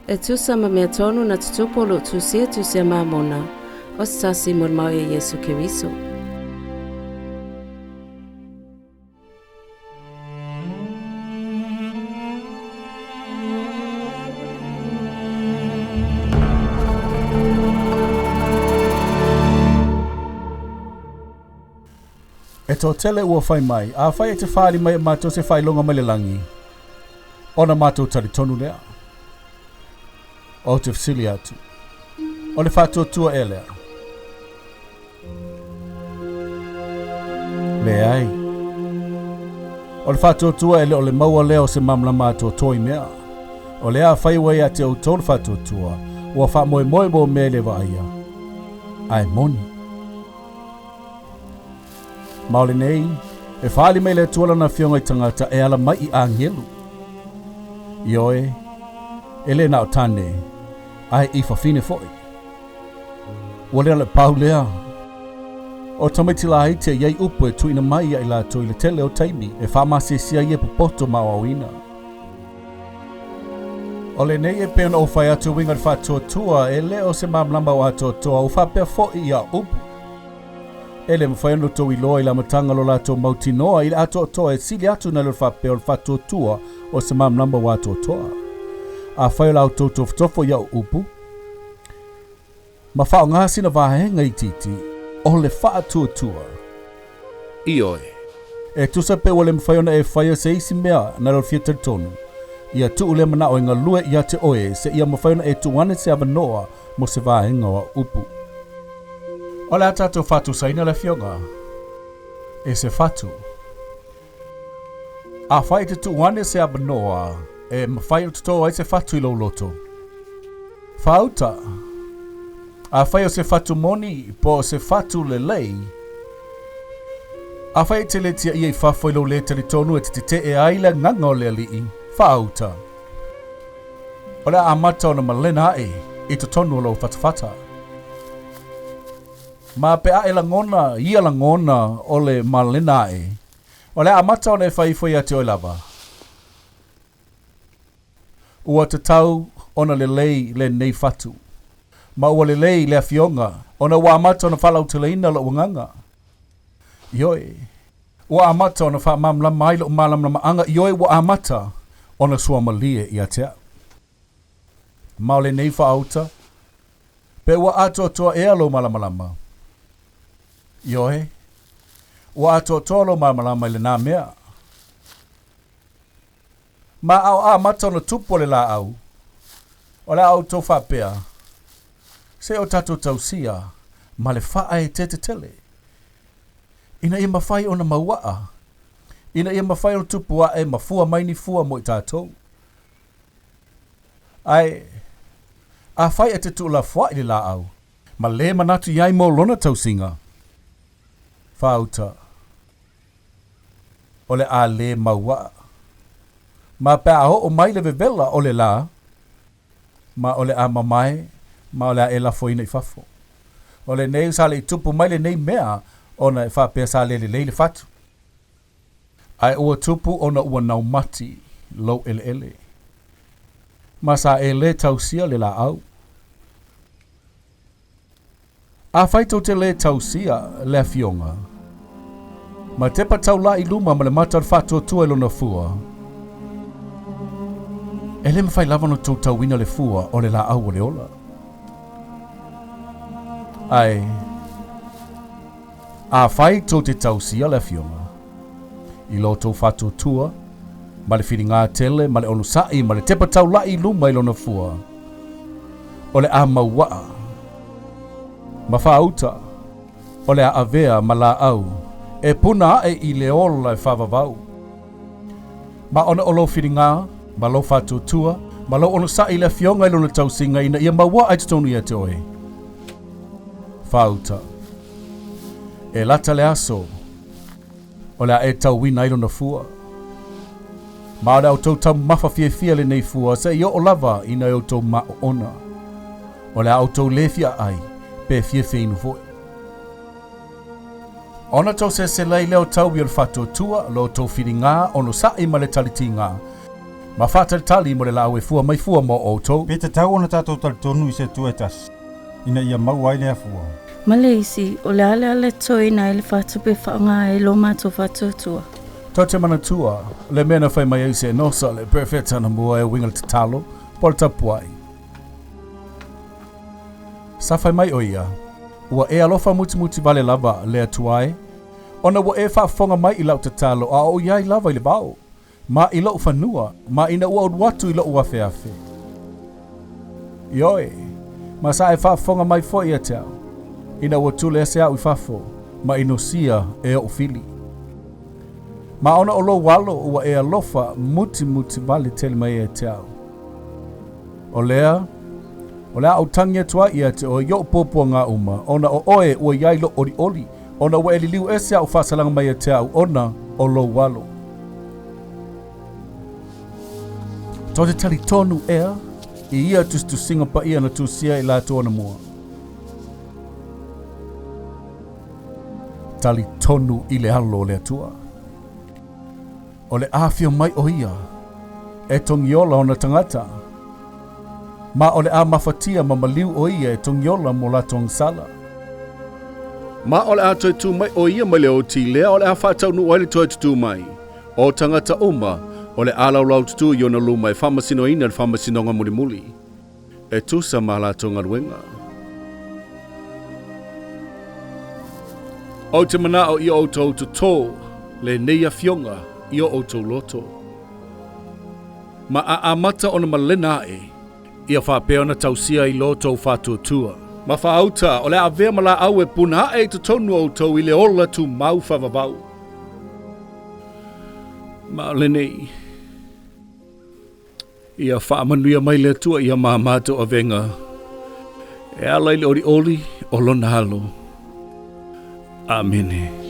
E tusa ma mea tonu na tutupu o lo o tusia tusia Mamona, o se tasi mo le mau ia Iesu Keriso. E toatele ua fai mai, Afai e te faaali mai e matou se faailoga mai le lagi, ona matou talitonu lea. Ou te fesili atu, O le faatuatua ea lea? Leai. O le faatuatua e le o le maua lea o se malamalama atoatoa i mea. O lea afai ua ia te outou le faatuatua, ua faamoemoe mo mea e le vaaia, ae moni. Ma o lenei, e faaali mai le Atua Lana Afioga i tagata e ala mai i agelu. Ioe, e le na o tane, ae i fafine foi. Ua le o le pau lea. O tamaiti laiti e i ai upu e tuuina mai ia i latou i le tele o taimi e faamasiesia ai e popoto ma aoaoina. O lenei e pei ona ou fai atu e uiga i le faatuatua, e le o se malamalama o atoatoa, ua faapea foi ia upu. E le mafai ona outou iloa i le amataga lo latou mautinoa i le atoatoa e sili atu nai lo le faapea o le faatuatua o se malamalama ua atoatoa. Afai o la outou tofotofo i au upu, ma faaaoga sina vaega itiiti o le faatuatua. Ioe. E tusa pe ua le mafai ona e faia se isi mea nai lo le fia talitonu, ia tuu lea manao e galue ia te oe seia mafai ona e tuu ane se avanoa mo se vaega o au upu. O le a tatou faatusaina le afioga e se fatu. Afai e te tuu ane se avanoa e mafai ona totō ai se fatu i lou loto, whāuta. Afai o se fatu moni po o se fatu lelei, afai e te le tiaia i fafo i lou lē talitonu e te tetee ai le agaga o le Alii, whāuta. O le a amata ona malena aʻe i totonu o lou fatafata. Ma pe a e lagona ia lagona o le malena aʻe, o le a amata ona e fai ifo ia te oe lava. Ua tatau ona lelei lenei fatu. Ma ua lelei le afioga ona ua amata ona faalauteleina loʻu agaga. Ioe, ua amata ona faamalamalama ai loʻu malamalamaaga, ioe, ua amata ona suamalie ia te au. Ma o lenei faauta, pe ua atoatoa ea lou malamalama? Ioe, ua atoatoa lou malamalama i lenā mea. Ma a o amata ona tupu o le laau, o le a outou faapea, Se i o tatou tausia ma le faaeteete tele, ina ia mafai ona mauaa, ina ia mafai ona tupu ae ma fua mai ni fua mo i tatou. Ae, afai e te tuulafoai le laau, ma le manatu i ai mo lona tausiga, faauta, o le a lē mauaa. Ma pe a oo mai le vevela o le lā, ma o le a mamae, ma o le a e lafoina i fafo. O lenei sa le i tupu mai lenei mea ona e faapea sa le lelei le fatu. Ae ua tupu ona ua naumati lou eleele, ma sa e lē tausia le laau. Afai tou te lē tausia le Afioga, ma tepa taulaʻi i luma ma le mata o le faatuatua i lona fua, e le mafai lava ona tou tauina le fua o le laau o le ola. Ae, afai tou te tausia le Afioga, i lo tou faatuatua, ma le filigā tele, ma le onosaʻi, ma le tepa taulaʻi i luma i lona fua, o le a mauaa, ma faauta, o le a avea ma laau e puna aʻe i le ola e faavavau. Ma ona o lou filigā, ma lou faatuatua, ma lou onosaʻi i le Afioga i lona tausiga ina ia mauaa i totonu ia te oe, faauta, e lata le aso, o le a e tauina ai lona fua. Ma o le a outou taumafa fiafia lenei fua seia oo lava ina e outou maoona. O le a outou lē fia aai, pe fiafia inu foi. Ona tou seselai lea o taui o le faatuatua, lo outou filigā, onosaʻi ma le talitigā, Ma faatalitali mo le laau e fua mai fua mo outou. Pe tatau ona tatou talitonu i se Atua e tasi, ina ia maua ai lea fua. Ma le isi, o le a le ala e totoina ai le fatupe e faaaoga ai lo matou faatuatua? Tou te manatua le mea na fai mai ai se Enosa le perofeta anamua e uiga le tatalo po o le tapuai. Sa fai mai ʻo ia, Ua e alofa mutimuti wale lava le Atua e, ona ua e faafofoga mai i lau tatalo a o ou i ai lava i le vao, ma i loʻu fanua, ma ina ua ulu atu i loʻu afeafe. Ioe, ma sa e faafofoga mai foi ia te au, ina ua tule ese au i fafo, ma inosia e oʻu fili. Ma ona o lou alo ua e alofa mutimuti wale tele mai ia te au. O lea, o le a ou tagi atu ai ia te oe i oʻu puapuaga uma, ona o oe ua i ai loʻu ʻoliʻoli, ona ua e liliu ese āu faasalaga mai ia te au ona o lou alo. Tou te talitonu ea i ia tusitusiga paia na tusia e latou anamua? Talitonu i le alo o le Atua. O le afio mai o ia e togiola ona tagata, ma o le a mafatia ma maliu o ia e togiola mo latou agasala. Ma o le a toe tu mai o ia mai le oti lea o le a faataunuu ai le toe tutū mai o tagata uma o le a laulau tutū i ona luma e faamasinoina le faamasinoga mulimuli e tusa ma latou galuega. Ou te manao ia outou totō lenei afioga i o outou loto. Ma a amata ona malena aʻe, ia faapea ona tausia i lo tou faatuatua. Ma faauta o le a avea ma laau e puna aʻe i totonu o outou i le ola tumau faavavau. Ma o lenei, ia faamanuia mai le Atua ia ma matou avega e ala i le olioli o lona alo. Amene.